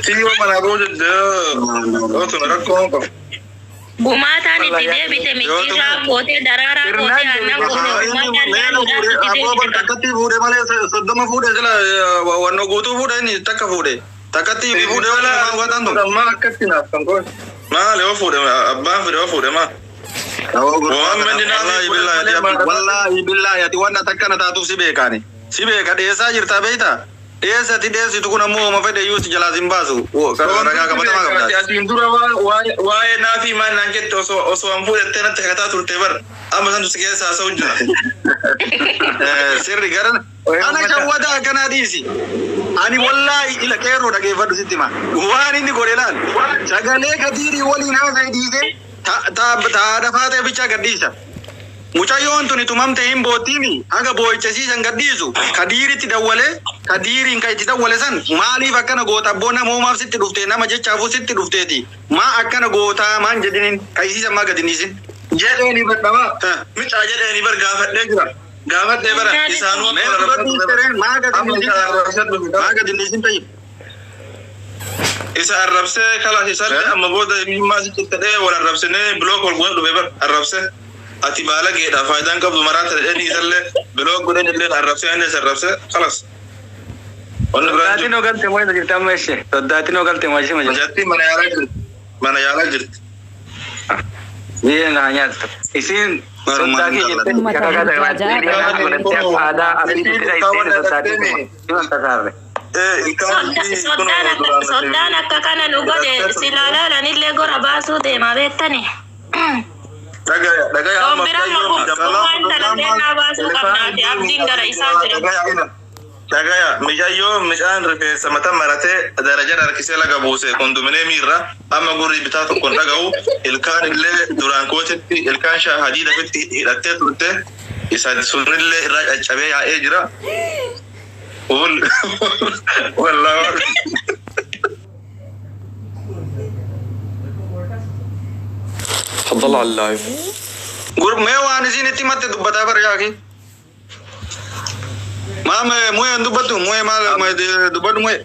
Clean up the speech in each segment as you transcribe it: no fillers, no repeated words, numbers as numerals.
Tiyyoo manaa ba'uu didde ootuma rakkoo qabu. Gumaataan itti deebite micciirraa gootee daraaraa gootee aannan gootee gumaataan laaluudhaaf itti Abboo bar deebite. takkatti fuudhe malee 30 fuudhe sila wannoo guutuu fuudhe inni takka fuudhe. Takkatti fuudhe malee waan tun. Ammaa akkatti naaf kan goone. Maali yoo fuudhe abbaan fide yoo fuudhe maa? Wallaahi billaahi wallaahi billaahi ati wanna takkana taatuuf si beekaani. Si beeka dhiyeessaa jirtaa beektaa? Dhiyeessa ati dhiyeessitu kun ammoo oma fedhe iyyuu si jalaa sin baasu. Ragaa qabatamaa qabdaa. Asiin dura waa'ee naafii maal naan jette osoo an fuudhettee natti kakataa turte bar amma santu si keessa haasa'u jira. Sirri gara ana shawwata akkanaa dhiisi. Ani wallaahi ila qeerroo dhageeffadhu sitti hima. Waan inni godhe laal. Sagalee kadiirii waliin haasa'e dhiisee ta haadha faatee bichaa gadhiisa. Mucayyoon tuni tumamte hin boottiimi haga boo'ichasiisan gadhiisu kadiiritti dawwalee kadiiriin kan itti dawwale san maaliif akkana goota abboo nama uumaaf sitti dhufte nama jechaafuu sitti dhufteeti maa akkana gootaa maan jedhiniin ka isiisan maa gadi hin dhiisin. Jedheeni badhamaa. Micaa jedheeni bar gaafadhee jira. Gaafadhee bara isaanuu Mee dura dhiistereen maa gadi hin dhiisin maa gadi hin dhiisin tayyib. Isa arrabsee kalas isallee amma booda hiyyummaa sitti ta'ee wal arrabsinee block wal godhe dhufe bar arrabsee. Ati baalageedha faayidaan qabdu maraata jedhanii isallee block godhan illee arrabsee inni arrabsee kalas. Wanni biraan Soddaatiin hoo galte moo jirti amma ishee? Soddaatiin hoo galte moo ishee jirti? Mucattiin mana yaalaa jirti. Mana yaalaa jirti. Biyya naa nyaattu. Isiin soddaa kee jettee Uummata kakaka burjaajaa. godhattee akka aadaa asiitti hidha isheen soddaatiin kuma. Himan tasaarre. Soddaan akka kana nu godhe silaa laalanillee gora baasuu deema beektani. Dhagaya dhagaya amma Dombiraan waan talateennaa baasuu qabnaati abdiin gara isaa jira. Dhagaya micayyoo micaan rifeensa mata maratee daraja harkisee laga buuse kondominiyeemii irra amma gurri bitaa tokkoon dhaga'u ilkaan illee duraan kootitti ilkaan shaa hadiida ofitti hidhattee turte isa sunillee irraa caccabee yaa'ee jira. Wallaahi. تفضل على ال live. Mee waan isin itti himatte dubbataa bara yaaki. Maa mu'ee hin dubbattu mu'ee maal dubbadhu mu'ee.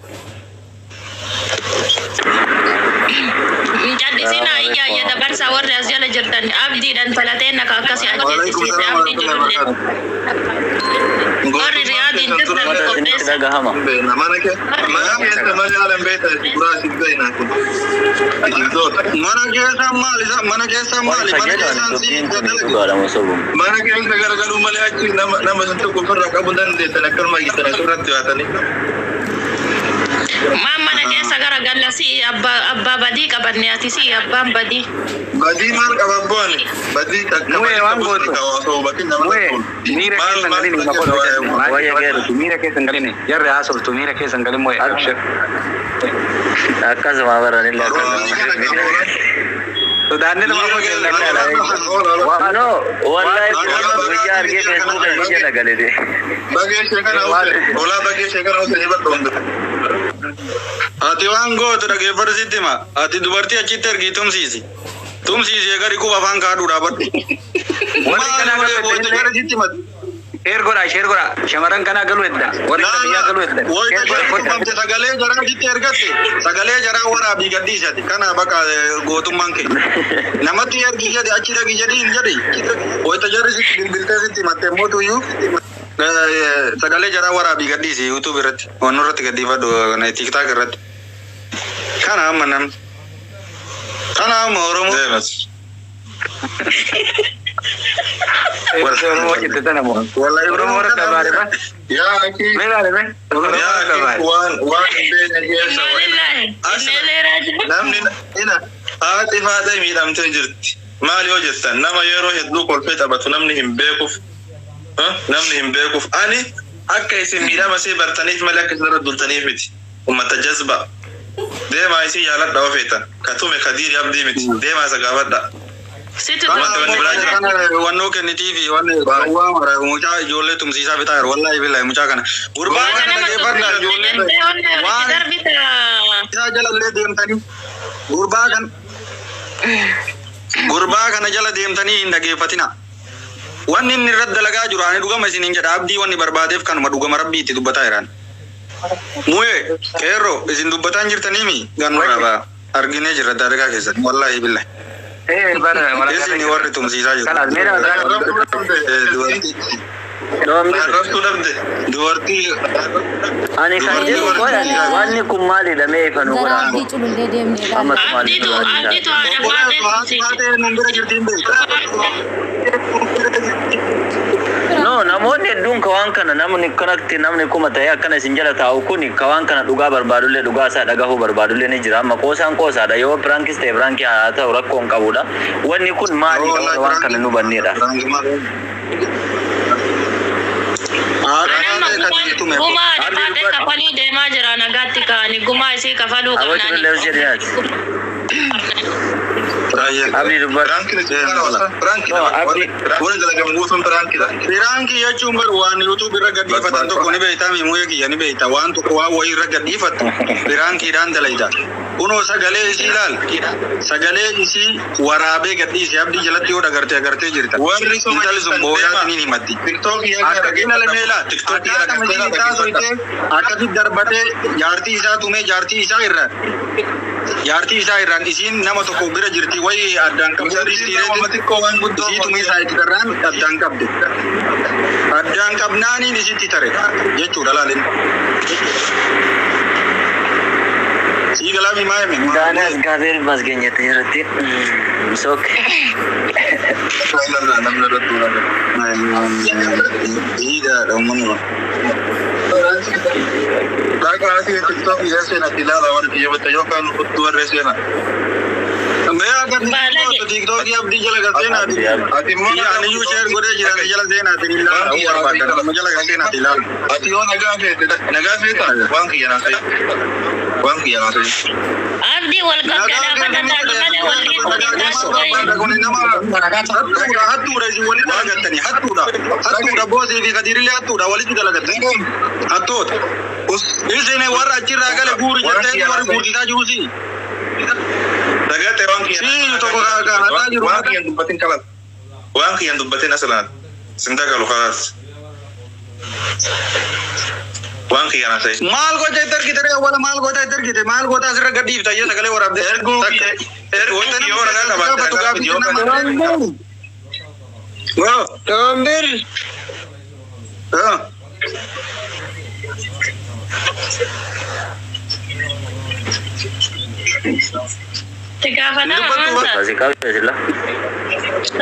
Callisinaa iyya iyya dabarsaa warri as jala jirtan abdiidhaan talateen akka akkasii ajjeesisiise abdii jirullee. Warri riyaadiin jirtan qopheessa. Dhagahama. Mana keessa malee haala hin beektan suuraa isin beekna kun. Mana keessa maali mana keessa maali mana keessaan si Dubbiin kun dhugaadha moo sobuun? Mana keessa garagaluu malee achi nama nama isin tokko ofirraa qabuu dandeessan akkanuma jettan asirratti baatanii. Maan mana keessa garagalla si abbaa badii qabanne ati si abbaan badii. Badii maal qaba abboon? Badii Mu'ee waan gootu. Mu'ee miira keessa hin galini ma kolfi miira keessa hin galini jarri haasoftu miira keessa hin galin mu'ee abshir. Akkasuma baranillee akkasuma. Sodaanne nama No, wallahi guyyaa argee Facebooka biyya nagalete. Bagee sheekana olaa bagee sheekana osoo hin badhoomne. Ati waan gootu dhageeffadhu sitti hima. Ati dubartii achitti ergii tumsiisi. Tumsiisi gadi quba afaan kaadhuu dhaabadhu. Warri kanaa Maal galu wayita edda gara sitti himate. Share godhaa share godhaa shamarran kanaa galu edda warri biyyaa galu edda. Wayita gara tumamte sagalee jaraa sitti ergatte sagalee jaraa waraabii gadhiisati. Kana bakka gootummaan kee. Namatti ergi jedhi achi dhaqi jedhi hin jedhi. Wayita jarri sitti bilbiltee sitti himatte mootuyyuu sagalee jaraa waraabii gadhiisi YouTube irratti. Wannu irratti gadhiifadhu TikTok irratti. Kana amma namni. Kana amma Oromoo. Deemas. Oromoo jette tana moo. Wallahi Oromoo rabbi abaare ba. Yaa akii Mee baare mee. Oromoo yaa rabbi akii abaare. waan hin beekne keessa Innaa lillahi innaa namni ina haati faatee miidhamtee jirti. Maal yoo jettan nama yeroo hedduu kolfee taphatu namni hin beekuuf namni hin beekuuf ani akka isin miidhama isii bartaniif malee akka isin irra dultaniif miti. Ummata jazba. Deemaa isii yaaladha ofeetan. Katume kadiiri abdii miti. Deemaa isa gaafadha. Situ Wanta wanni biraa jira. Wannoo kennitiifi wanni gowwaa mara mucaa ijoollee tumsiisaa bitaa jiru wallahi billahi mucaa kana. Gurbaa Waaqa kana nama dhageeffadha ijoollee waan darbita. isaa jalallee deemtanii gurbaa kana gurbaa kana jala deemtanii hin dhageeffatina. Wanni inni irratti dalagaa jiru ani dhugama isiniin jedha abdii wanni barbaadeef kanuma dhugama rabbii itti dubbataa jiran. Mu'ee qeerroo isin dubbataan jirtaniimi gannoodha baa arginee jirra dalagaa keessatti wallaahi billahi. Eh bara Isin warri tumsiisaa jirtu. Kalaas meera Dubartii Arrabsuu dhabde. dubartii Ani kan jedhu godhan wanni kun maalidha mee ifa nu Gara godhaan. abdii culullee deemnee ilaalla. Amma maali Abdiitu abdiitu haadha obboleessu faatee haati tumsiise. faatee nun bira jirtiin beekta. No, namoonni hedduun ka waan kana namni kanatti namni kuma ta'e akkana isin jala taa'u kun ka waan kana dhugaa barbaadullee dhugaa isaa dhagahuu barbaadullee ni jira. Amma qoosaan qoosaadha. Yoo piraankis ta'e piraankii haa ta'u rakkoo hin qabudha. Wanni kun maalidha waan kana nu hubannedha. Haadha Anamma faatee kan tume. gumaa haadha faatee kafaluu deemaa jira nagaatti ka'anii gumaa isii kafaluu Aboo culullee hojii dhiyaati. Abdii dubbadhu. Piraankii piraankii No, abdii. Wanni dalagamu guutuun piraankiidha. Piraankii jechuun bar waan YouTube irra gadhiifatan tokko ni beektaa mimuuyee kiyya ni beekta waan tokko waan wayii irra gadhiifattu piraankiidhaan dalayta. Kunoo sagalee isii ilaal sagalee isii waraabee gadhiise abdii jalatti yoo dhagarte agartee jirta. Warri soba Intalli sun jirtan booyaatiin ni himatti. Tiktookii Akka gina lameela Tiktookii akkaataa dhaggeeffadhaa isaa soitee akkasi darbatee jaartii isaa tumee jaartii isaa irra jaartii isaa irraan isiin nama tokko bira jirti wayii addaan qabdu xiqqoo waan guddoo isii tumee isaa itti tarraan addaan qabde. Addaan qabnaaniin isitti tare jechuudha laalin. Sii galaami maa hime? Daana እግዚአብሔር ይመስገን irratti sok namni irratti Jiidhaadha uummanni kun. Dhaqa asii tiktookii irra seenaa ilaala warri xiyyeeffate yookaan hudduu warra seenaa. Mee akka Baalage. tiiktookii abdii jala galtee Abdii, abdii. Ati immoo Ani iyyuu share godhee jira ani jala seenaatiin ilaala. Barbaaddan amma jala seenaatiin ilaala. Ati yoo nagaa feete nagaa feeta waan kiyya naa ta'e. Waan kiyya naa ta'e. Abdii wal gaggalaafata taate malee wal dhiibuu hin taatu wayi. Hattuudha hattuudha isin walitti dalagattanii hattuudha hattuudha boosii fi kadiirillee hattuudha walitti dalagattanii hattoota. Isin warra achirraa gale guuri jettee warri guursisaa jiruusi. Dhagaate waan kiyya. Sii tokko kan hataa jiru. Waan kiyya dubbatin kalas. Waan kiyya dubbatin asalaan. Sin dagalu kalas. Waan kiyya naa ta'e. Maal gocha itti argite ree awwala maal goota itti argite maal goota asirra gadhiifta iyyee sagalee waraabde. Erguu kiyya erguu kiyya yoo ragaa qabaatte ragaa fidi yoo kan. Tombir, Itti gaafatama maanta. Asii qabee sila.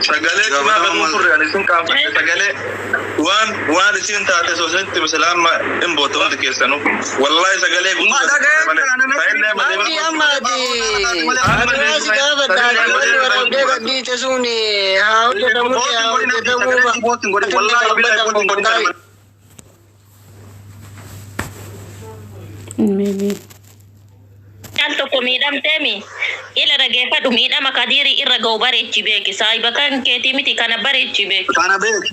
Sagalee cimaa baduu turre ani isin qaanfadhe sagalee waan waan isin taate soosanitti mislaama hin bootta hundi keessanuu wallahi sagalee abdii amma ati ati si gaafadha ati wanni waraabdee gadhiite sun haa hojjetamullee haa hojjetamuu baatu. Maybe. Al tokko miidhamteemi ila dhageeffadhu miidhama kadiirii irra ga'u bareechi beeki saayiba kan keetii miti kana bareechi beeki. Kana beek.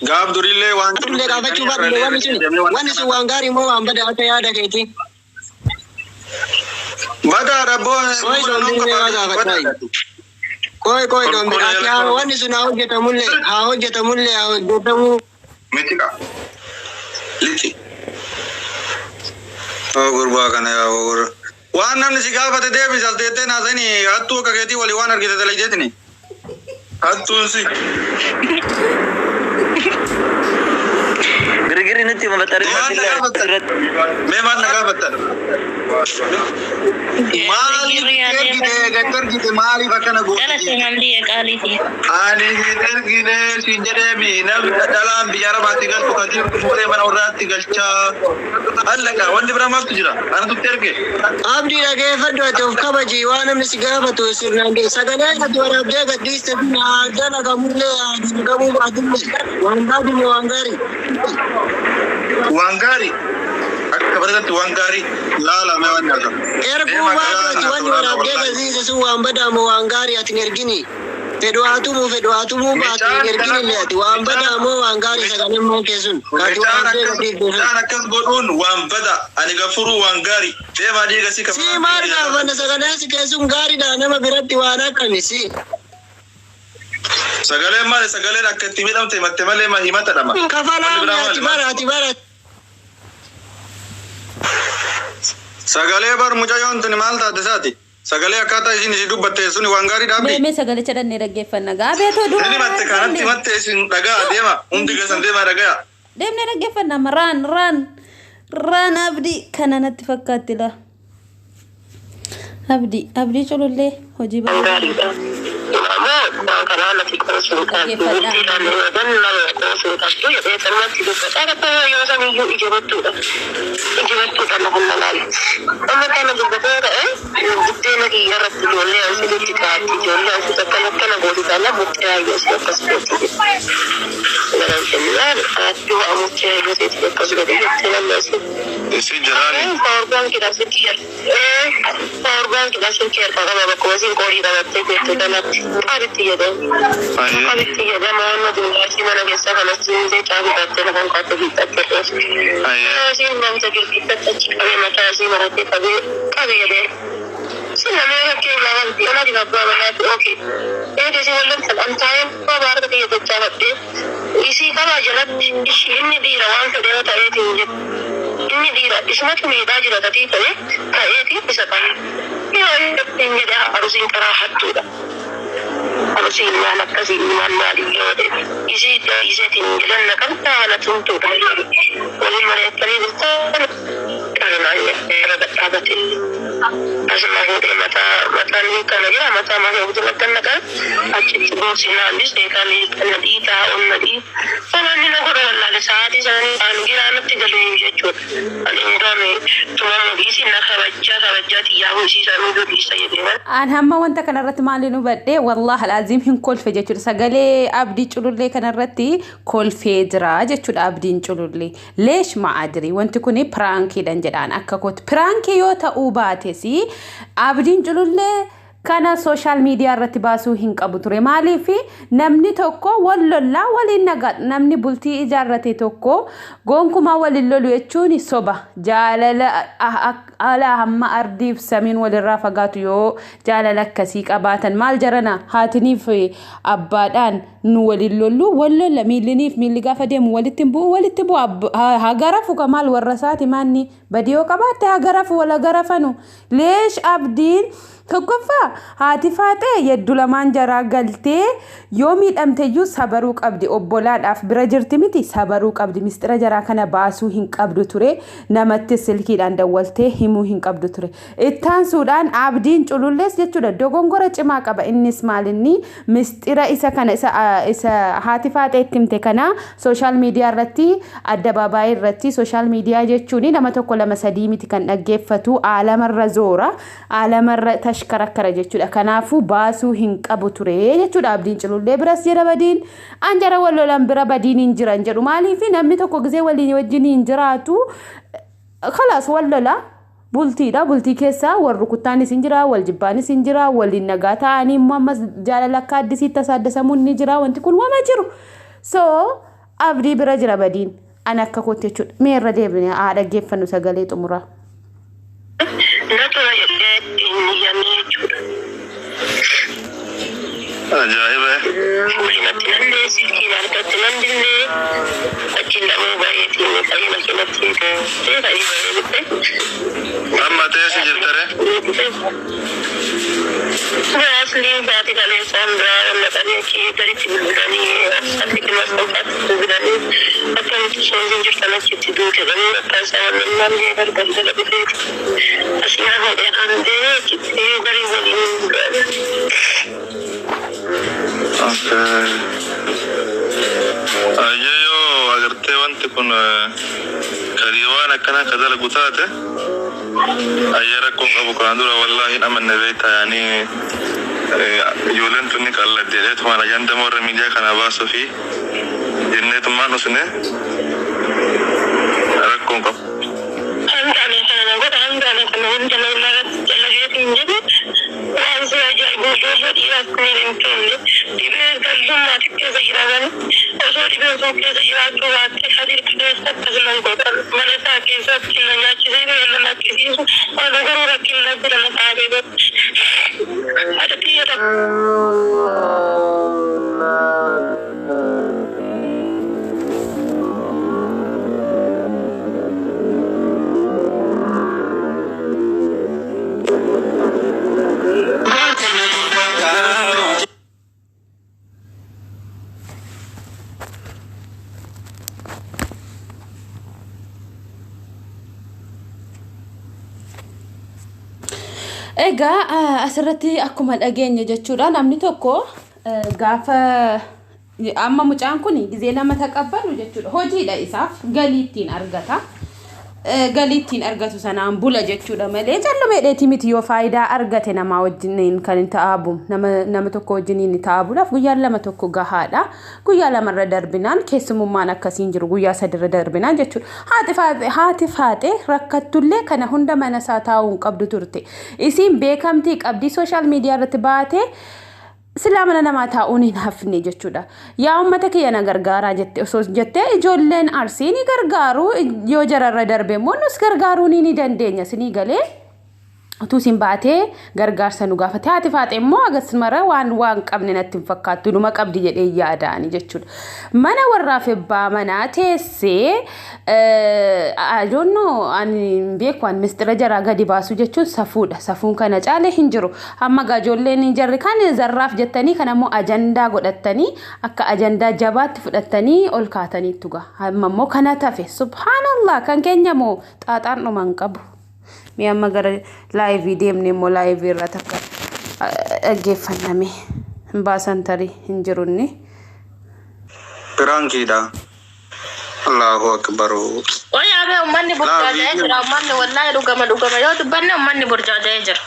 Gaaf durillee waan. Illee gaafachuu baadhu wanni sun wanni sun waan gaarii moo waan badaa akka yaada keeti. Badaadha boo. Qoy dombir mee waa gaafadhaa. Qoy qoy dombir ati haa wanni sun haa hojjetamullee haa hojjetamullee haa hojjetamuu. Miti qa. Lixi. Oo gurbaa kana yaa gurra. Waan namni si gaafate deebisi as teettee naasanii hattuu akka keetii walii waan argite dalagdeetini. Hattuun si. Girgirri nutti mafatari irratti. Mee maal na gaafattan? Maaliif ergite gad ergite maaliif akkana Jala goote? seenamdii qaaliiti. Ani hin ergine siin jedheemi namni dhalaan biyya arabaatti galtu kan jirtu fuudhee mana warraatti galchaa. Allaqa wanti biraa maaltu jira? Ana tutti erge. Abdii dhageeffadhu ati of kabaji waan namni si gaafatu sirnaan ga'e sagalee ati waraabdee gadhiiste sun haa dalagamullee haa dalagamuu baatullee waan gaarii moo waan gaarii. Waan gaarii. Akka bareedatti waan gaarii. Laala mee waan nyaata. Erguu baatu ati wanni waraabdee gadhiiste sun waan badaa moo waan gaarii ati hin ergini. Fedhu haa tumuu fedhu haa tumuu baatu hin erginillee ati waan badaa moo waan gaarii sagaleen moo keessun ati Mucaan waraabdee akkas gadhiiste sun. mucaan akkas godhuun waan bada. Ani gafuruu waan gaarii. Deemaa dhiiga si Si maal gaafanna sagaleen si keessun gaariidha nama biratti waan akkami si. Sagaleen maali? Sagaleen akka itti miidhamte himatte malee ma himata dhama. Kafalaa Wanti biraa ati maali? bara ati bara. Sagalee bar mucayyoon tuni maal taate isaati? Sagalee akkaataa isin isii dubbatte suni waan gaarii dhaabdi. Mee sagalicha dhannee dhaggeeffanna. Gaabeetoo dura. Inni matte kanatti matte isin dhagaa deema. Hundi keessan deemaa dhagaa. Deemnee dhaggeeffanna amma raan raan raan abdii kana natti fakkaatti laa. Abdii abdii culullee hojii bareedaa. Isin jiraani. Inni dhiira isumatu miidhaa jira tatii ta'e ta'eeti isa qaba. Yoo inni jedhe arusiin karaa hattuudha. Arusiin maal akkasii maal maaliif yoo ta'e isii iseetiin jedhan naqamtaa haala tumtuudha. Waliin mari'attanii jirtan kanaan irra dhadhaabate. Asuma fuudhee mataa mataan kana jira mataa mataa guutuu kan naqan achitti boorsinaan bisee kan na dhiitaa ol na dhii. Wanni na godha wallaale sa'aatii isaanii aan giraanatti galee jechuudha. Ani hundaame tumama dhiisi na kabajjaa kabajjaa xiyyaa hoosiisaa nu dhiisa jedhee. An hamma wanta kanarratti maaliin hubadhe wallahi alaaziim hin kolfe jechuudha. Sagalee abdii culullee kanarratti kolfee jira jechuudha abdiin culullee. Leesh ma'adiri wanti kun piraankiidhaan jedhaan akka kootu. Piraankii yoo ta'uu baates abdiin culullee kana sooshaal miidiyaa irratti baasuu hin qabu ture. Maaliif namni tokko wal lollaa waliin nagaa namni bultii ijaarrate tokko gonkumaa waliin lolu jechuun soba. Jaalala ala hamma ardiif samiin walirraa fagaatu yoo jaalala akkasii qabaatan maal jarana haatiniif abbaadhaan nu waliin lollu wal lolla miilliniif miilli gaafa deemu walitti hin bu'u walitti bu'u hagarafu ka maal warra isaati maanni badii yoo qabaatte hagarafu wal hagarafanu. Leesh abdiin tokkoffaa haati faaxee yeddu lamaan jaraa galtee yoo miidhamteyyuu sabaruu qabdi obbolaadhaaf bira jirti miti sabaruu qabdi mistira jaraa kana baasuu hin qabdu ture namatti silkiidhaan dawwaltee himuu hin qabdu ture ittaansuudhaan abdiin culullees jechuudha dogongora cimaa qaba innis maalinni mistira isa kana isa haati faaxee itti himte kana sooshaal miidiyaa irratti addabaabaayii irratti sooshaal miidiyaa jechuun nama tokko lama sadii miti kan dhaggeeffatu aalamarra zoora aalamarra tashkarakkara jechuudha. Kanaafuu baasuu hin qabu ture jechuudha. Abdiin culullee biras jira badiin an jara wal lolan bira badiin hin jiran jedhu. Maaliif namni tokko gisee waliin wajjin hin jiraatu khalaas wal lola bultiidha. Bultii keessaa wal rukuttaanis hin jira, wal jibbaanis hin jira, waliin nagaa ta'anii immoo ammas jaalala akka addisiitti tasaaddasamuun ni jira. Wanti kun wama jiru. So abdii bira jira badiin an akka kootti jechuudha. Mee irra deebine haa dhaggeeffannu sagalee xumuraa. Ajaa'iba. Fuulinatti nannee silkiin harkatti nan dinnee achiin dhabuu baay'eetiin ka'ee makiinatti ka'ee baay'ee bitte. Amma teessi jirtare. Asliin baati kaleessaan biraa naqanii achi gaditti bilbilanii asli masqalfaatti bilbilanii akkamitti isheen jirtan achitti duute jedhanii bakka isaa wannan namni gargar dhufeeti. Asii hafuudhee handee achitti garii waliin du'an. Okay. Ayyoo agartee wanti kun kalii waan akkana ka dalagu taate ayyee rakkoon qabu kanaan dura wallaahi hin amanne beektaa yaanii ijoolleen tunni qalladde jedheetumaan ajanda warra miidiyaa kana baasuu fi jenneetumaan usne rakkoon qabu. Hanga kana godha hanga kana hunda nama dalageetiin jedhu waan si ajaa'ibu ijoollee dhiiraas ni hin tolle dhibee galdummaati keessa jiraatan osoo dhibeen sun keessa jiraachuu baatte hadiir keessa akkasumas godhan mana isaa keessatti na nyaachisee na lakkisiisu waan garuu rakkina bira na dhaabee godhu. Ati xiyya Egaa asirratti akkuma dhageenye jechuudha namni tokko gaafa amma mucaan kun gizee lama taqabbalu jechuudha hojiidha isaaf galii ittiin argata. Galii ittiin argatu sanaan bula jechuudha malee jalluma hidheetii miti yoo faayidaa argate namaa wajjiniin kan hin ta'aabu nama tokko wajjiniin ta'aabuudhaaf guyyaan lama tokko gahaadha. Guyyaa lamarra darbinaan keessummaan akkasiin jiru guyyaa sadirra darbinaan jechuudha. Haati faaxee rakkattullee kana hunda mana isaa taa'uu hin qabdu turte. Isiin beekamtii qabdii sooshaal miidiyaa irratti baatee silaa mana namaa taa'uun hin hafne jechuudha. Yaa uummata kiyya na gargaaraa jette osoo jettee ijoolleen Arsii ni gargaaru yoo jararra darbe immoo nus gargaaruu ni dandeenya sinii galee utuu isin baatee gargaarsa nu gaafate haati faaxee immoo agas mara waan qabne natti hin fakkaattu numa qabdi jedhee yaadaani jechuudha. Mana warraaf ebbaa manaa teessee I don't know ani hin beeku ani mistira jaraa gadi baasu jechuun safuudha. Safuun kana caalee hin jiru. Amma gaa ijoolleen jarri kan zarraaf jettanii kan ammoo ajandaa godhattanii akka ajandaa jabaatti fudhattanii ol kaataniittu gaa. Amma immoo kana tafe subhaanallah kan keenya moo xaaxaan dhuma hin qabu. Mee amma gara live deemne immoo live irra takka dhaggeeffanname hin baasan tarii hin jirunni. Prankiidha. Allahu akbar. Wayyaa uummanni burjaaja'ee jira. Uummanni wallaahi dhugama dhugama yoo dubbanne uummanni burjaaja'ee jira.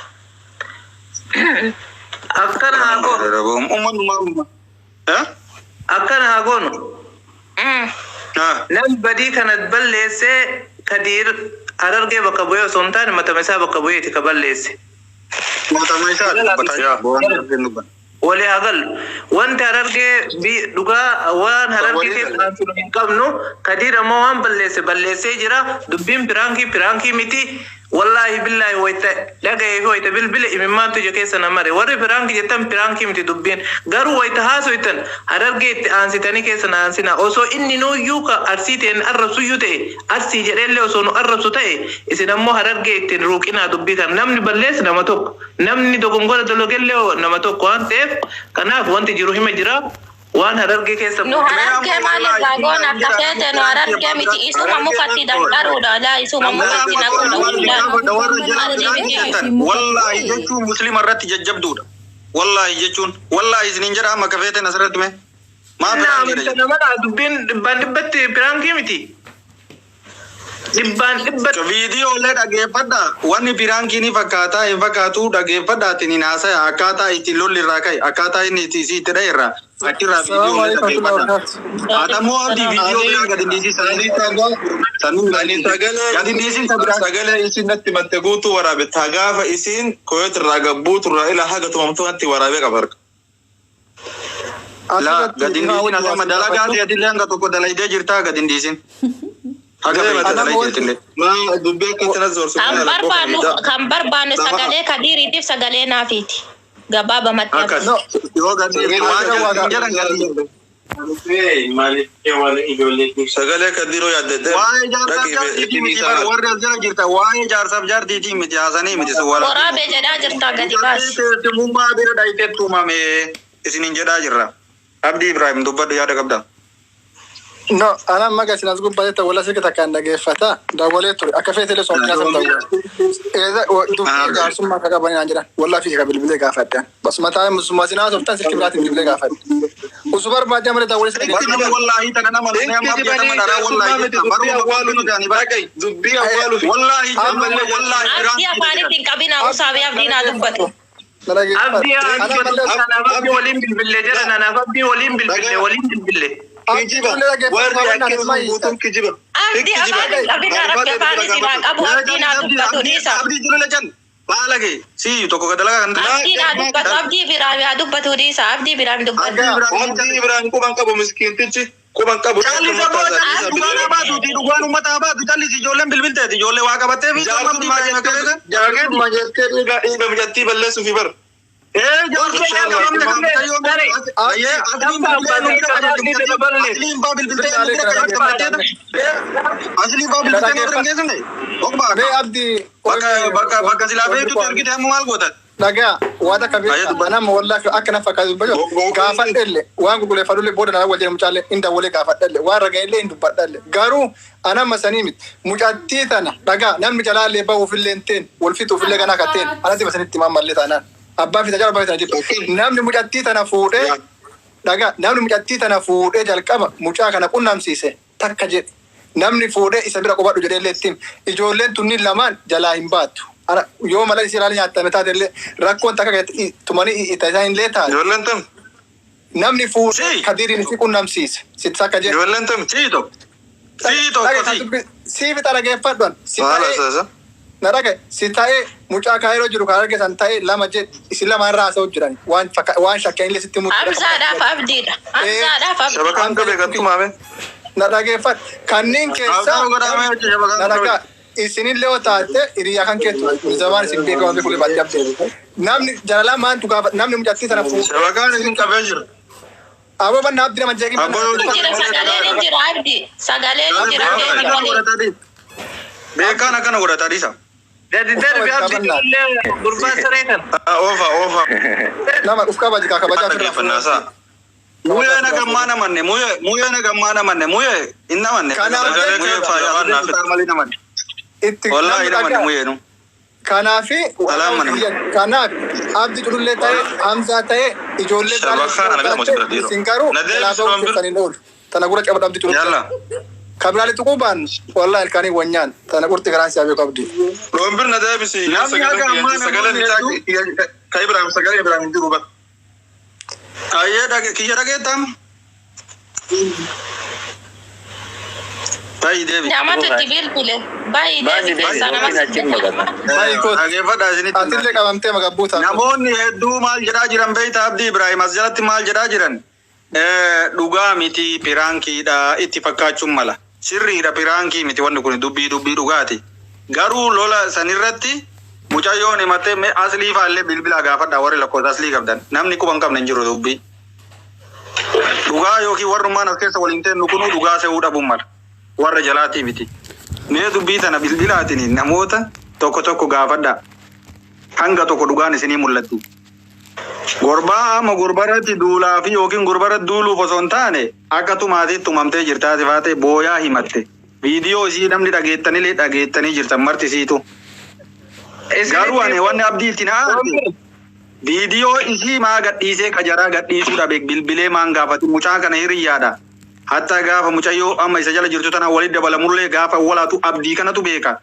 Akkana haa goonu. Uummanni Akkana haa goonu. Namni badii kana balleessee Kadiir Harargee bakka bu'ee osoo hin taane matama isaa bakka bu'eeti ka balleesse. Matama isaa dubbata. Walii haa gallu. Wanti Harargee dhugaa waan Harargee keessa hin qabnu Kadiir ammoo waan balleesse balleessee jira. Dubbiin prank prank miti. Wallaahi billaahi wayita dhaga'ee fi wayita bilbile imimmaantu ija keessa na mare. Warri prank jettan prank miti dubbiin. Garuu wayita haasoytan Harargee itti aansitanii keessa na aansina. Osoo inni nuyyuu ka Arsii ta'een arrabsuyyuu ta'e Arsii jedheellee osoo nu arrabsu ta'e isin ammoo Harargee ittiin ruuqinaa dubbii kana. Namni balleesse nama tokko. Namni dogongora dalagellee nama tokko waan ta'eef kanaaf wanti jiru hima jira. Waan Harargee keessa Nu Harargee maaliif goona akka feete nu Harargee miti isuma mukatti danqaruudha laa isuma mukatti naquudha. Wallaahi jechuun muslima irratti jajjabduudha. Wallaahi jechuun wallaahi isiniin jedha amma ka feeten asirratti mee. Maa prankiidha Nama dubbiin dhibbaan dhibbatti prank miti. Dhibbaan dhibbatti. Viidiyoolee dhageeffadha. Wanni prank ni fakkaataa hin fakkaatu dhageeffadhaatiin hin haasaya akkaataa ittiin lolli irraa ka'e akkaataa inni itti isii itti dha'e irraa achirraa viidiyoolee dhageeffadha. Haatamoo abdii viidiyoo biraa gadi hin dhiisin sanuu gadi hin dhiisin biraa. Sagalee isin natti matte guutuu waraabe ta gaafa isiin koyot irraa gabbuutu irraa ila haga tumamtuu natti waraabee qaba harka. Laa gadi hin dhiisin asama dalagaa ta'eetillee hanga tokko dalaydee jirtaa gadi hin dhiisin. Haga feete dalaydeetillee. Maa dubbii akkatti na zoorsu. Kan barbaannu sagalee Kadiiriitiif sagalee naafiiti. Gabaabamatti. Akkas. Yoo gadi waan jedhan gadi. Sagalee Kadiiroo yaaddadde. Waa'ee jaarsaaf jaartiitii miti bara warri as jala jirta waa'ee jaarsaaf jaartiitii miti haasanii miti sun wala. Waraabee jedhaa jirta gadi baasi. Keessummaa bira dhayitee tuumame isiniin jedhaa jirra. Abdii Ibrahim dubbadhu yaada qabda. No, ana amma gasin as gubbaa wala sirka takkaan dhageeffata daawwalee ture akka feetelee soomni asam daawwale. Dubbii jaarsummaa akka qabanii naan jedhan wallaa fi bilbilee gaafadhan. Bas mataa musummaa sinaa softan silki biraatiin bilbilee gaafadhe. Usu barbaadee malee daawwalee sirka Barnama wallaahi tana nama nama abdii dharaa wallaahi jetta baruma awwaalu nuti bara. Dubbii awwaalu. Wallaahi jennee wallaahi Abdii afaanitti hin qabina usaabii abdii naa dubbatu. Abdii anaaf abdii waliin bilbille jedhan anaaf abdii waliin bilbille waliin bilbille. Kijiba. Warri akkasuma guutuun kijiba. Abdii afaan hin qabina rabbi afaan isin haa qabu abdii naa dubbatu dhiisa. Abdii jiru jan baalage si tokko dalagaa kan Abdii naa dubbatu abdii biraa haa dubbatu dhiisa abdii biraa hin dubbatu. Abdii Ibrahim quban qabu miskiintichi quban qabu. Callisa booda dhugaan haa baatuuti dhugaan uummata haa baatu callisi ijoolleen bilbilteeti ijoollee waa qabattee fi Jaartummaa jettee jaartummaa jettee dhiiga mijattii balleessuufi bara. Ee jaartummaa qabamne kan ayyee asliin baa bilbiltee asliin baa bilbiltee nu bira hin geessine. Mee abdii Bakka bakka bakka silaa beektutti argite amma maal gootan? Dhagaa waan akka beekaa nama wallaahi akka na fakkaatu dubbatu gaafadhellee waan qulqulleeffadhullee booda na wal jedhe mucaallee hin dawwalee gaafadhellee waan raga'ellee hin dubbadhellee garuu anamma sanii miti mucattii tana dhagaa namni jalaallee bahuufillee hin teen wal fixuufillee kanaa kan teen anatti basanitti mammallee taanaan abbaa fi tajaajila abbaa fi tajaajila namni mucattii tana fuudhee dhagaa namni mucattii tana fuudhee jalqaba mucaa kana qunnamsiise takka jedhe namni fuudhee isa bira qubadhu jedhee illee ittiin ijoolleen tunniin lamaan jalaa hin baattu. Ara yoo mala isii ilaalee nyaattame taate illee rakkoon takka keessatti tumanii isaan illee taate. Ijoolleen tam. Namni fuudhee Kadiiriin si qunnamsiise. Sitti akka jedhe. Ijoolleen tam. Sii tokko. Sii tokko sii. Sii fixa dhageeffadhu. Si Maal ta'ee haasa'aa? na dhagaye si ta'ee mucaa kaayiroo jiru kan arge san ta'ee lama jedhe isin lama irraa haasa'u jiran waan waan shakkeen illee sitti mul'atu. Hamzaadhaaf abdiidha. Hamzaadhaaf abdiidha. Shabakaan qabee gattumaame. Na dhageeffadhu. Kanneen keessaa na dhagaa isinillee yoo taate hiriyaa kan keetu zabaan isin beekaa waan beeku baatee abdee. Namni jaalala maantu gaafa namni mucattii sana fuudhee. Shabakaan isin qabee jira. Aboo banna abdii nama jeeqin. Jira sagaleen hin jira abdi. Sagaleen hin jira keenya malee. Beekaan akkana godhata dhiisa. Gadi darbi abdii ijoollee gurbaa saree kana. Oofa oofa. Nama uf kabaji kaa kabajaa Dhaggeeffannaa isaa. Muuyee na gammaa namanne muuyee muuyee na gammaa namanne muuyee hin namanne. Kanaaf Muuyee faayaa malee namanne. Itti Wallaahi namanne muuyee nu. Kanaafi kanaaf abdi culullee ta'e Hamzaa ta'e ijoollee isin garuu jalaa ba'uu keessan hin oolu. Tana gura qabadhu abdi culullee. Kabiraalee tuquu baannu wallaahi ilkaanii wanyaan tana qurxi garaan siyaa beeku abdi. Lombir na deebisi. Namni haga ammaa Sagalee namoonni ka Ibrahim sagalee Ibrahim hin jiru bara. Ayyee kiyya dhageettam. Ta'i deebi. Namatu itti bilbile. Baay'ee deebi keessaa nama Dhageeffadhaa isinitti. Atillee qabamtee magabbuu ta'a. Namoonni hedduu maal jedhaa jiran beektaa Abdii Ibrahim as jalatti maal jedhaa jiran? Dhugaa miti piraankiidha itti fakkaachuun mala. Sirriidha piraankii miti wanni kun dubbii dubbii dhugaati. Garuu lola sanirratti mucayyoon himattee mee aslii faallee bilbila gaafadhaa warri lakkoofsa aslii qabdan. Namni quba hin qabne hin jiru dubbii. Dhugaa yookiin warrummaan as keessa waliin teennu kunuu dhugaa se'uu dhabuun mala. Warra jalaatii miti. Mee dubbii tana bilbilaatiin namoota tokko tokko gaafadhaa. Hanga tokko dhugaan isinii mul'atti. Gurbaa amma gurbarratti duulaa fi yookiin gurbarratti duuluuf osoo hin taane akka tumaatiitti tumamtee jirtaati faatee booyaa himatte. Viidiyoo isii namni dhageettanillee dhageettanii jirtan marti isiitu. Garuu ani wanni abdii ittiin haadhe viidiyoo isii maa gadhiisee qajaraa gadhiisuu dhabe bilbilee maan gaafatu mucaa kana hiriyyaadha. Hatta gaafa mucayyoo amma isa jala jirtu tana walitti dabalamullee gaafa walaatu abdii kanatu beeka.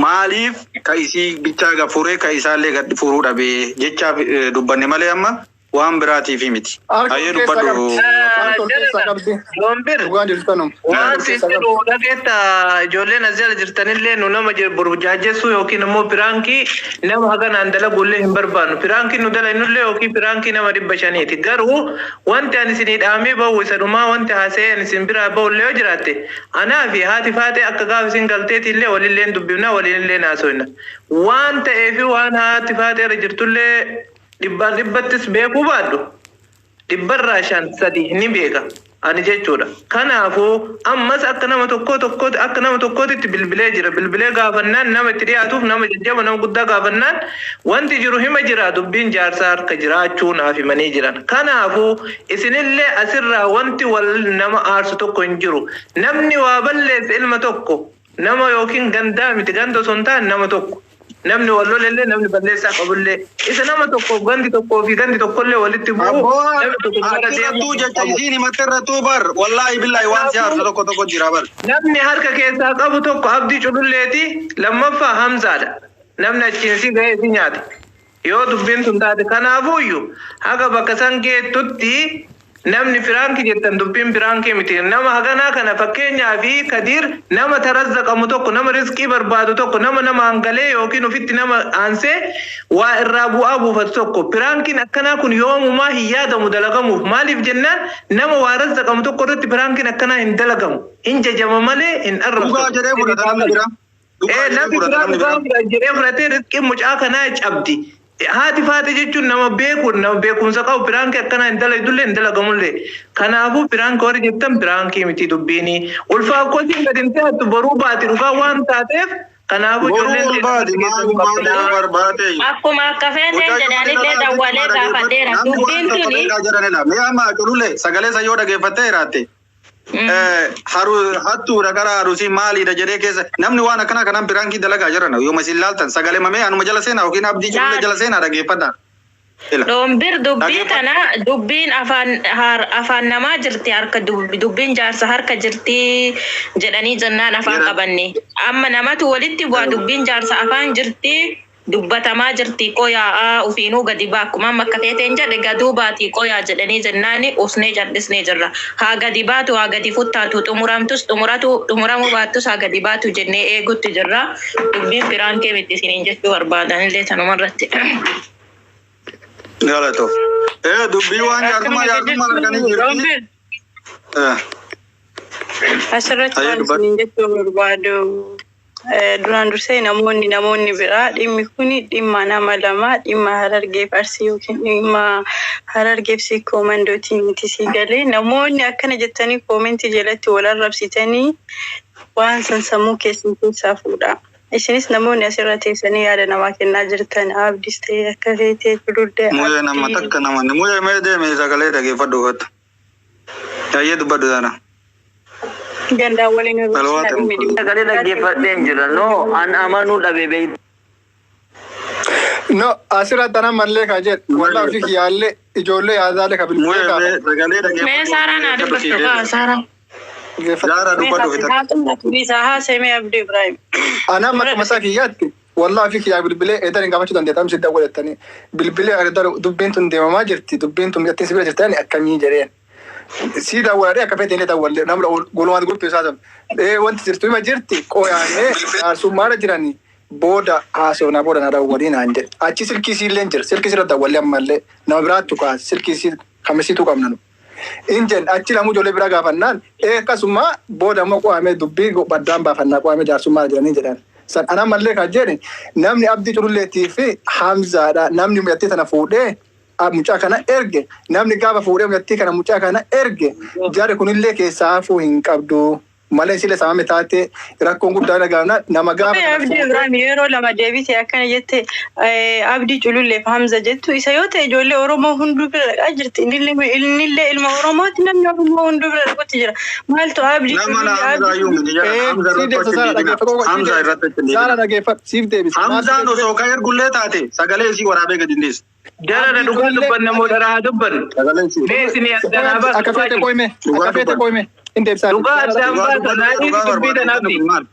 Maaliif ka isii bichaa gad furee ka isaallee gad furuu dhabe jechaaf dubbanne malee amma waan biraatiif miti. Ayyee dubbadhu. Lombir. Waan jedhu dhageetta ijoolleen as jala jirtanillee nu nama burjaajessuu yookiin immoo piraankii nama haganaan dalagullee hin barbaannu. Piraankii nu dalagnullee yookiin piraankii nama 500ti. Garuu wanti ani isinii dhaamee bahu isa dhumaa wanti haasa'ee ani isin biraa bahullee yoo jiraatte anaa fi haati faatee akka gaafa isin galteetillee walillee dubbifna walillee haasofna. Waan ta'eefi waan haati faatee irra jirtullee dhibbaan dhibbattis beekuu baadhu. Dhibbarraa shan sadi ni beeka ani jechuudha. Kanaafuu ammas akka nama tokko tokkooti akka nama tokkootitti bilbilee jira. Bilbilee gaafannaan nama itti dhiyaatuuf nama jajjaba nama guddaa gaafannaan wanti jiru hima jira dubbiin jaarsaa harka jiraachuu naaf himanii jiran. Kanaafuu isinillee asirraa wanti wal nama aarsu tokko hin jiru. Namni waa balleesse ilma tokko nama yookiin gandaa miti ganda osoo hin taane nama tokko. Namni wal lolellee namni balleessaa qabullee isa nama tokkoof gandi tokkoo fi gandi tokkollee walitti bu'u namni tokko gara Achirrattuu jecha isiin himatte irrattuu bar wallaahi billaahi waan si aarsu tokko tokko jira bar. Namni harka keessaa qabu tokko abdii cululleeti lammaffaa Hamzaadha. Namni achiin si ga'ee si nyaata. Yoo dubbiin tun taate kanaafuyyuu haga bakka san geettutti namni firaankii jettan dubbiin firaankii miti. Nama haganaa kana fakkeenyaa fi Kadiir nama tarazzaqamu tokko nama rizqii barbaadu tokko nama nama hangalee yookiin ofitti nama aansee waa irraa bu'aa buufatu tokko firaankiin akkanaa kun yoomumaa hin yaadamu dalagamuuf maaliif jennaan nama waa razzaqamu tokko irratti firaankiin akkanaa hin dalagamu hin jajama malee hin arrabsamu. Dhugaa jedhee fudhata namni biraa. Namni biraa dhugaa jedhee fudhatee rizqiin mucaa kanaa cabdi. Haati faate jechuun nama beeku nama beekumsa qabu piraankii akkanaa hin dalagdullee hin dalagamullee. Kanaafuu piraankii warri jettan piraankii miti dubbiini. Ulfaaf kosiin gadi hin taatu boruu baati dhugaa waan taateef Kanaafuu Boruu ijoolleen ol baati maal barbaade. Akkuma akka feeteen jedhanillee dawwalee gaafadheera. Namni waan Dubbiin tokko tuni beekaa jiranidha. Mee amma culullee sagalee isa yoo dhageeffattee jiraatte. Hattuudha gara harusii maaliidha jedhee keessa namni waan akkana kanaan piraankii dalagaa jiran yooma isin laaltan sagalee mamee anuma jala seenaa yookiin abdii culullee jala seenaa dhageeffadha. Dhombir dubbii tana dubbiin afaan afaan namaa jirti harka dubbiin jaarsa harka jirti jedhanii jennaan afaan qabanne. Amma namatu walitti bu'a dubbiin jaarsa afaan jirti dubbatamaa jirti qoyaa ufiinuu gadi baa akkuma amma akka feeteen jedhe gaduu baatii qoyaa jedhanii jennaani usnee jal'isnee jirra. Haa gadi baatu haa gadi futtaatu xumuramtus xumuratu xumuramuu baattus haa gadi baatu jennee eegutti jirra. Dubbiin piraankee miti isiniin jechuu barbaadanillee tanumarratti. Galatoo. Dubbii waan jaarsummaa jaarsummaa arganii jirti. Asirratti Ayyee waan dubbadhu. isiniin jechuu barbaadu duraan dursee namoonni biraa dhimmi kun dhimma nama lamaa dhimma Harargeef Arsii yookiin dhimma Harargeef Sikkoo Mandootii miti sii galee namoonni akkana jettanii koomentii jalatti wal arrabsitanii waan san sammuu keessan keessaa fuudha. Isinis namoonni asirra teessanii yaada namaa kennaa jirtan abdis ta'e akka feetee culullee Muuzee nama abdii. takka namanni muuzee mee deeme sagalee dhageeffadhu uffatta. Ayyee dubbadhu sana. Gandaan waliin hir'isina Salwaata. dhimmi dhimma. Sagalee dhaggeeffadheen jira. No, an amanuu dhabe beektu. No, asirratti anan mallee ka jedhu walaa fi kiyyaallee ijoollee yaadaalee ka bilbilee Muuzee mee gaafadhu. sagalee Mee dhageeffadhu. Saaraa naa dubbattu kaa Saaraa. Jaara dubbadhu fitaa. Isaa haasa'e Abdii Ibrahim. Anaan makka masaa kiyyaatti wallaa fi kiyyaa bilbilee eedan hin gaafachuu dandeettan si dawwalettanii bilbilee argaa dubbiin tun deemamaa jirti dubbiin tun miidhagtiin si bira jirtani akkamii jedheen. Si dawwaladhee akka feete illee dawwalle namni golumaan gurgurtu isaa sun. Wanti jirtu hima jirti qoyaanee jaarsummaarra jiranii booda haasofnaa booda na dawwalii naan jedhe. Achi silkii siillee jira silkii sirra dawwallee ammallee nama biraattu kaase silkii sii kamisiitu qabna nu. Injen achi lamuu ijoollee bira gaafannaan akkasuma booda immoo qo'amee dubbii baddaan baafannaa qo'amee jaarsummaa jiranii jedhan. San ana mallee kan jedhe namni abdii cululleetii fi Hamzaadha namni mucattii tana fuudhee mucaa kana erge namni gaafa fuudhee mucattii kana mucaa kana erge jarri kunillee keessaa hafuu hin qabdu. Malee isilee samame taate rakkoon guddaa dhagahamna nama gaafa Kophee kana Abdii fuudhee Ibrahim yeroo lama deebite akkana jette Abdii Cululleef Hamza jettu isa yoo ta'e ijoollee Oromoo hunduu bira dhaqaa jirti. Innillee ilma Oromooti namni Oromoo hunduu bira dhaqutti jira. Maaltu Abdii Nama na Culullee Hamzaa Abdii iyyuu miti jara. Hamza siif irratti deebisa achi Saara hin deebina. dhaggeeffadhu Hamza irratti achi hin Saara deebina. dhaggeeffadhu siif deebisa. Hamzaan osoo ka ergullee taate sagalee isii waraabee gadi hin dhiisu. Jarana Abdii dhugaa Culullee dubbanna moo dharaa dubbannu? Sagalee isii. Mee isinii addanaa baasu Akka dhugaa feete jiru. qoyme Dhugaa akka feete dubbanna. qoyme hin deebisaa. Dhugaa addaan Dhugaa baasa dubbanna naadhiisi dhugaa dubbii tana barbaadu abdi. kun maal?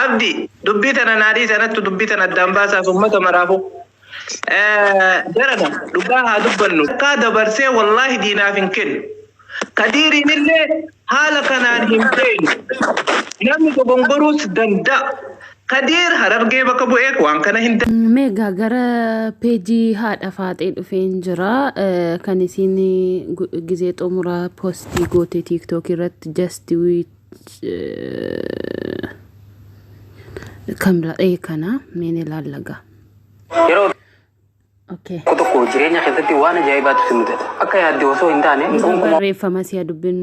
Abdi dubbii tana naadhii sanattu dubbii tana addaan baasaaf uummata maraafu. Jarana dhugaa haa dubbannu. Akka dabarsee wallaahi diinaaf hin kennu. Kadiiriin illee haala kanaan hin beeknu. Namni dogongoruus danda'a. Kadiir Harargee bakka bu'ee waan kana hin Meegaa gara peejii haadha faaxee dhufeen jira. Kan isiin gizee xumuraa poostii goote TikTok irratti just kan biraa kana meen ilaallaga. Yeroo Okay. tokko tokko jireenya keessatti waan ajaa'ibaatu si mudata. Akka yaadde osoo hin taane gonkumaa Barreeffama si'a dubbin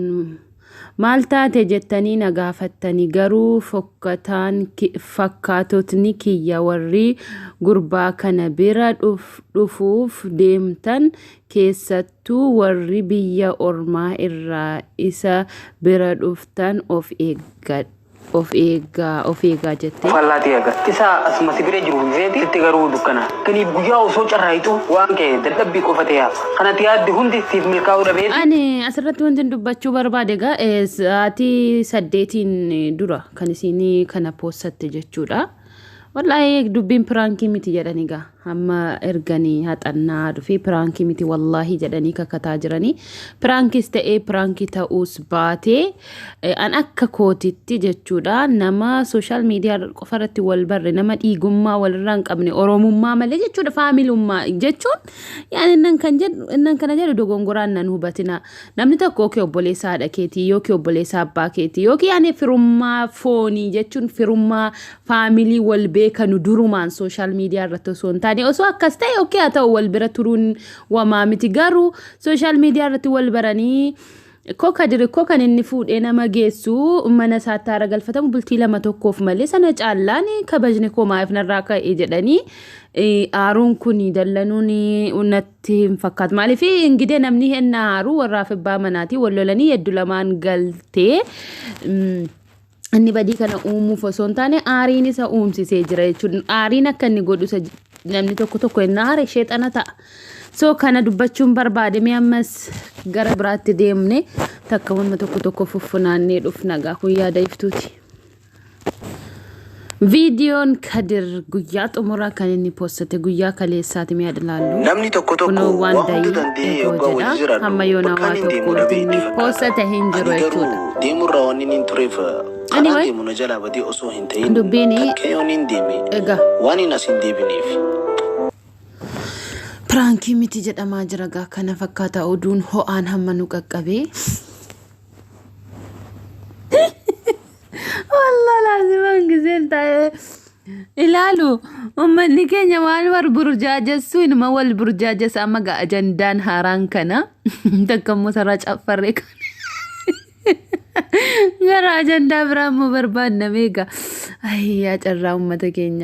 maal taate jettanii na gaafattanii garuu fokkataan fakkaatotni kiyya warri gurbaa kana bira dhufuuf deemtan keessattuu warri biyya ormaa irraa isa bira dhuftan of eeggadha. Of eeggaa of eegaa jettee. fallaatee agarra. Isa asuma si bira jiru feeti sitti garuu dukkana. Kaniif guyyaa osoo carraayitu waan ka'e dadhabbii qofa ta'e hafa. Kanatti yaadde hundi siif milkaa'uu dhabeeti. Ani asirratti wanti dubbachuu barbaade egaa sa'aatii 8 dura kan isin kana poossatte jechuudha. Wallaahi dubbiin piraankii miti jedhani egaa amma erganii haxannaa dhufee piraankii miti wallaahi jedhanii kakataa jiranii. Piraankis ta'ee piraankii ta'uus baatee an akka kootitti jechuudha nama sooshaal miidiyaa qofa irratti wal barre nama dhiigummaa walirraa hin qabne oromummaa malee jechuudha faamilummaa jechuun yaani innan kan jedhu innan kana jedhu dogongoraan nan hubatina namni tokko yookiin obboleessa haadha keetii yookiin obboleessa abbaa keetii yookiin yaani firummaa foonii jechuun firummaa faamilii wal beekanu durumaan sooshaal miidiyaa irratti osoo hin taane osoo akkas ta'e yookiin haa ta'u wal bira turuun wamaa miti garuu sooshaal miidiyaa irratti wal baranii Koo Kadir koo kan inni fuudhee nama geessu mana isaatti haara galfatamu bultii lama tokkoof malee sana caallaan kabajni koo maaliif narraa ka'e jedhanii aaruun kun dallanuun natti hin fakkaatu. Maaliif ingidee namni henna aaruu warraaf abbaa manaatii wal lolanii hedduu lamaan galtee. Inni badii kana uumuuf osoo hin taane aariin isa uumsisee jira jechuudha. Aariin akka inni godhu isa namni tokko tokko inni aare sheexana ta'a. So kana dubbachuun barbaade mee ammas gara biraatti deemne takka wanna tokko tokko fuffunaannee dhufna gaa kun yaada iftuuti. Viidiyoon Kadir guyyaa xumuraa kan inni postate guyyaa kaleessaati mi'a ilaallu. Namni tokko tokko Kunoo waan waan hunda dayii danda'ee eegoo yoggaa wajji jedha. jiraadhu Hamma yoona bakka waa ani deemu tokko dhabee inni itti fakkaata. postate hin jiru Ani garuu jechuudha. deemurraa waan inni hin tureef karaan Anyway, deemu na jalaa badee osoo hin ta'in dubbiin takka yoon hin deeme egaa waan hin as hin deebineef. Piraankii miti jedhamaa jira gaa kana fakkaata oduun ho'aan hamma nu qaqqabee. Wallah laazimaan giseen taa'ee ilaalu uummanni keenya waan wal burjaajessu inuma wal burjaajessa amma gaa ajandaan haaraan kana takka immoo sarara caffarree kana gara ajandaa biraa immoo barbaannamee gaa ayyaa carraa uummata keenya.